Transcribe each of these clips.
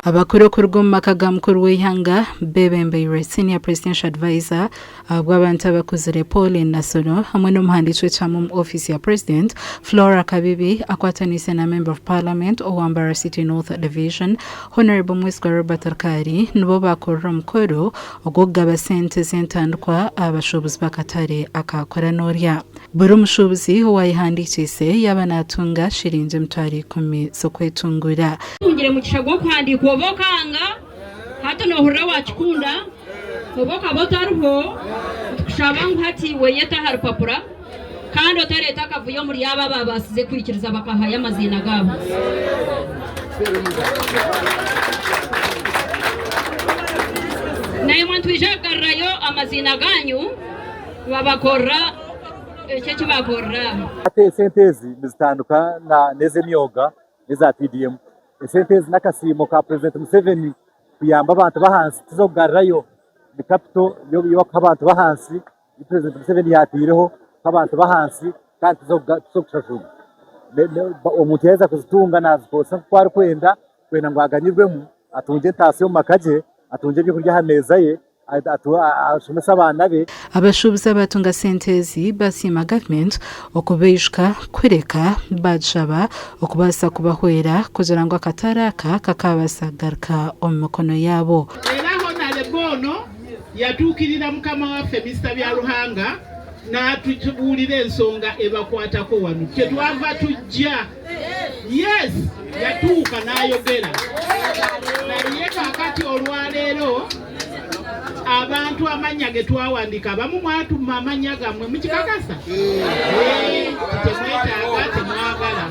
Abakuru okuruga omu maka ga mukuru w'eihanga beebembeirwe Senior Presidential Advisor ahabw'abantu abakuzire Pauline Nasono hamwe n'omuhandiiki w'ekihama omu ofiisi ya Purezidenti Flora Kabibi akwataniise na Member of Parliament owa Mbarara City North Division Honourable Mwesigwa Robert Rukari nibo baakorire omukoro ogw'okugaba sente z'entandikwa aha bashuubuzi b'akatare aka Kora Norya. Buri mushuubuzi owaayehandiikiise yaaba naatunga shiringi 100,000 z'okwetungura. Otungire mugisha gw'okuhandiikwa oba okanga, hati noohurira waakikunda, oba okaba otariho, nitukushaba ngu hati weyete aha rupapura kandi otareeta akavuyo omuri abo abaabaasize kwikiriza bakahayo amaziina gaabo. Naimwe nitwija kugarurayo amaziina gaanyu babakorera ekyo eki bakorera aha. Hati esente ezi nizitandika n'ez'emyoga n'eza PDM. Esente ezi n'akasiimo ka Purezidenti Museveni kuyamba abantu b'ahansi tizokugarurayo ni kapito y'okuha abantu b'ahansi ei Purezidenti Museveni yaataireho kuha abantu b'ahansi kandi tizokushashurwa. Omuntu yaaheza kuzitunga naazikozesa nk'oku arikwenda kwenda ngu aganyirwemu atungye entaasya omu maka gye, atungye ebyokurya aha meeza ye. ashomese abaana be. Abashuubuzi abaatunga sente ezi basiima gavumenti okubaijuka kureka baagishaba okubaasa kubahwera kugira ngu akatare aka kakaabaasa kugaruka omu mikono yaabo. Era Honarebo ono yatuukirira mukama waffe Mister Byaruhanga n'atubuulira ensonga ebakwatako wano kyetwava tujja. Yes, yatuuka n'ayogera naye kakati olwaleero abantu amannya ge twawandiika abamu mwatuma amannya gammwe mukikakasa? Eh, temwetaaga temwagala.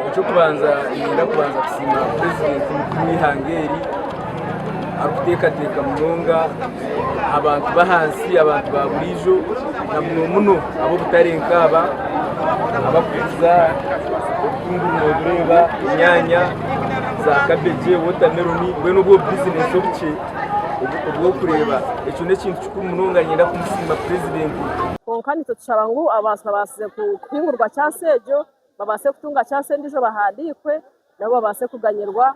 Eky'okubanza niinyenda kubanza kusiima purezidenti mukuru w'eihanga eri arikuteekateeka munonga abantu b'ahansi abantu ba buriijo na muno muno ab'obutare nkaaba abarikuguza obutunguru noobureeba, enyaanya, za kabegi, wotameloni mbwenu obwo obubizinesi obukye obw'okureeba ekyo n'ekintu kikuru munonga niinyenda kumusiima purezidenti. Kwonka nitwe tushaba ngu abantu babaasize kuhingurwa chansi egyo babaase kutunga chansi endiijo bahandiikwe nabo babaase kuganyirwa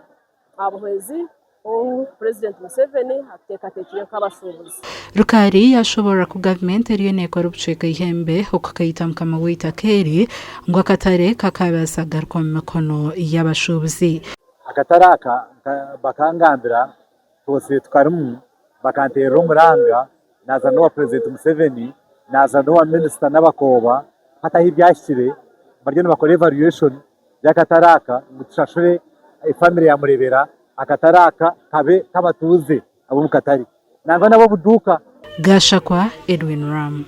aha buhwezi obu Purezidenti Museveni atuteekateekire nk'abashuubuzi. Rukari yashoborora ku gavumenti eriyo nekora obucweka eihembe okukaita mukama w'eitaka eri ngu akatare kakabaasa kugaruka omu mikono y'abashuubuzi. Akatare aka bakangambira twosire tukarimu bakanteerera omuranga naaza n'owa Purezidenti Museveni naaza n'owa minisita n'abakooba hati ahu byahikire bariyo nibakora evaluation y'akatare aka ngu tushashure efamire ya Murebera akatare aka kabe k'abatuuze ab'omu katare nangwa n'ab'obuduuka. Gashakwa Edwin Ram.